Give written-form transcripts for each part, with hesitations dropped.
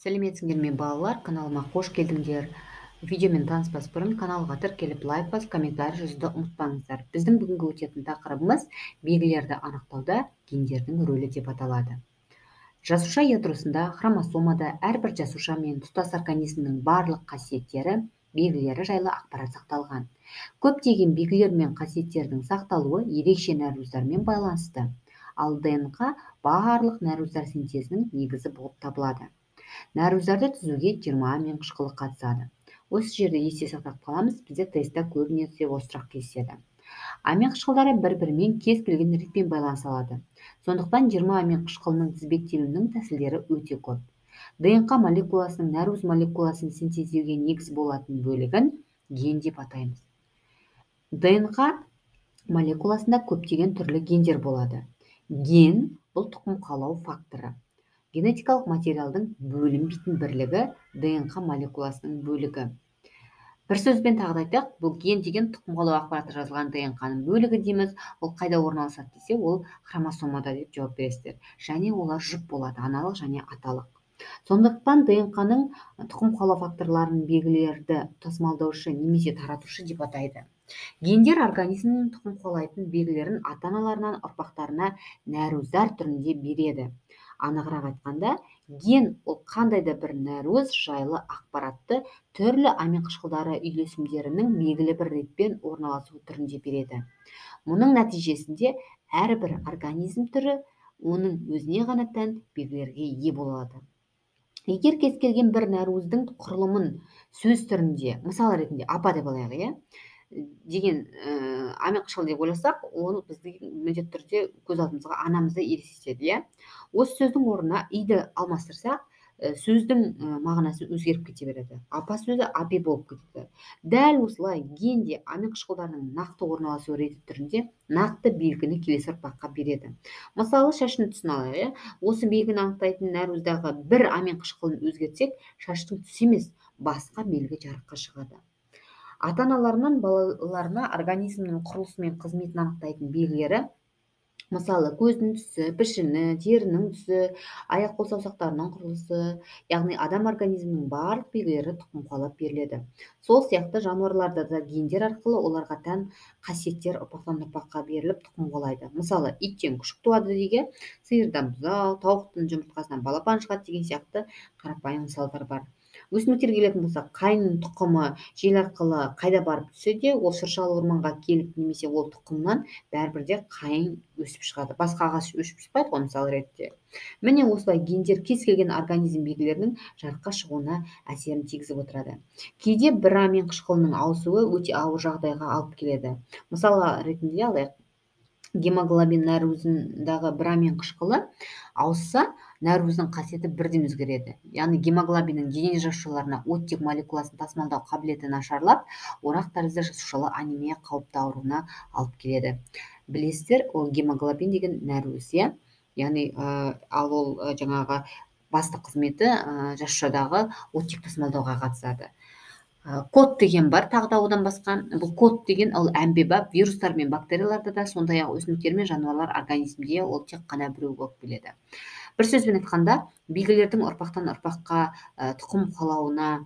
Сәлеметсіңдер ме, балалар! Каналыма қош келдіңдер. Видеомен таныспас бұрын каналға тіркеліп, лайк басып, комментарий жазуды ұмытпаңыздар. Біздің бүгінгі өтетін тақырыбымыз белгілерді анықтауда гендердің рөлі деп аталады. Жасуша ядросында, хромосомада әрбір жасуша мен тұтас организмнің барлық қасиеттері, белгілері жайлы ақпарат сақталған. Көптеген белгілер мен қасиеттердің сақталуы ерекше нәруыздармен байланысты. Ал ДНК барлық нәруыздар синтезінің негізі болып табылады. Нәруыздарды түзуге 20 амин қышқылы қатысады. Осы жерде есте сақтап қаламыз, бізде тестте көбінесе осы сұрақ кездеседі. Амин қышқылдары бір-бірімен кез келген ретпен байланыса алады. Сондықтан 20 амин қышқылының тізбектелуінің тәсілдері өте көп. ДНК молекуласының нәруыз молекуласын синтездеуге негіз болатын бөлігін ген деп атаймыз. ДНК молекуласында көптеген түрлі гендер болады. Ген бұл тұқым қуалау факторы. Генетикалық материалдың бөлінбейтін бірлігі ДНК молекуласының бөлігі. Бір сөзбен тағы да айтайық, бұл ген деген тұқым қуалау ақпараты жазылған ДНК-ның бөлігі дейміз. Ол қайда орналасады десе, ол хромосомада деп жауап бересіздер. Және олар жұп болады, аналық және аталық. Сондықтан ДНК-ның тұқым қуалау факторларын белгілерді тасымалдаушы немесе таратушы деп атайды. Гендер организмнің тұқым қуалайтын белгілерін ата-аналарынан ұрпақтарына нәруыздар түрінде береді. Анығырақ айтқанда, ген ол қандай да бір нәруыз жайлы ақпаратты түрлі амин қышқылдары үйлесімдерінің белгілі бір ретпен орналасуы түрінде береді. Мұның нәтижесінде әрбір организм түрі оның өзіне ғана тән белгілерге ие болады. Егер кез келген бір нәруыздың құрылымын сөз түрінде, мысал ретінде апа деп алайық, иә, деген амин қышқыл деп ойласақ, ол біздің міндетті түрде көз алдымызға анамызды елестетеді, иә. Осы сөздің орнына иді алмастырсақ, сөздің мағынасы өзгеріп кете береді. Апа сөзі апе болып кетеді. Дәл осылай ген де амин қышқылдарының нақты орналасу реті түрінде нақты белгіні келесі ұрпаққа береді. Мысалы, шаштың түсін алайық, иә. Осы белгіні анықтайтын нәруыздағы бір амин қышқылын өзгертсек, шаштың түсі емес, басқа белгі жарыққа шығады. Ата-аналарынан балаларына организмнің құрылысы мен қызметін анықтайтын белгілері, мысалы, көздің түсі, пішіні, терінің түсі, аяқ-қол саусақтарының құрылысы, яғни адам организмінің барлық белгілері тұқым қуалап беріледі. Сол сияқты жануарларда да гендер арқылы оларға тән қасиеттер ұрпақтан ұрпаққа беріліп тұқым қуалайды. Мысалы, иттен күшік туады деген, сиырдан бұзау, тауықтың жұмыртқасынан балапан шығады деген сияқты қарапайым мысалдар бар. Өсімдіктерге келетін болсақ, қайын тұқымы жел арқылы қайда барып түссе де, ол шыршалы орманға келіп немесе ол тұқымнан бәрібір де қайын өсіп шығады. Басқа ағаш өсіп шықпайды ғой, мысалы ретте. Міне осылай гендер кез келген организм белгілерінің жарыққа шығуына әсерін тигізіп отырады. Кейде бір амин қышқылының ауысуы өте ауыр жағдайға алып келеді. Мысалы ретінде алайық, гемоглобин нәруызындағы бір амин қышқылы ауысса, нәруыздың қасиеті бірден өзгереді. Яғни гемоглобиннің дене жасушаларына оттек молекуласын тасымалдау қабілеті нашарлап, орақ тәрізді жасушалы анемия қауіпті ауруына алып келеді. Білесіздер, ол гемоглобин деген нәруыз, иә? Яғни ал ол жаңағы басты қызметі жасушадағы оттек тасымалдауға қатысады. Код деген бар, тағы да одан басқа. Бұл код деген ол әмбебап вирустар мен бактерияларда да, сондай-ақ өсімдіктер мен жануарлар организмде ол тек қана біреу болып келеді. Бір сөзбен айтқанда, белгілердің ұрпақтан ұрпаққа тұқым қуалауына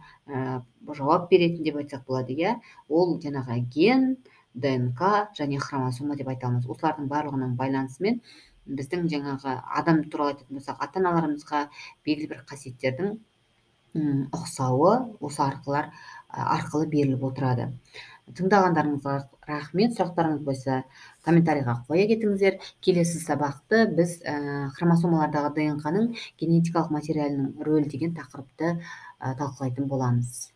жауап беретін деп айтсақ болады, иә. Ол жаңағы ген, ДНК және хромосома деп айта аламыз. Осылардың барлығының байланысымен біздің жаңағы адам туралы айтатын болсақ, ата-аналарымызға белгілі бір қасиеттердің ұқсауы осы арқылы беріліп отырады. Тыңдағандарыңызға рахмет. Сұрақтарыңыз болса, комментарийға қоя кетіңіздер. Келесі сабақты біз хромосомалардағы ДНК-ның генетикалық материалының рөлі деген тақырыпты талқылайтын боламыз.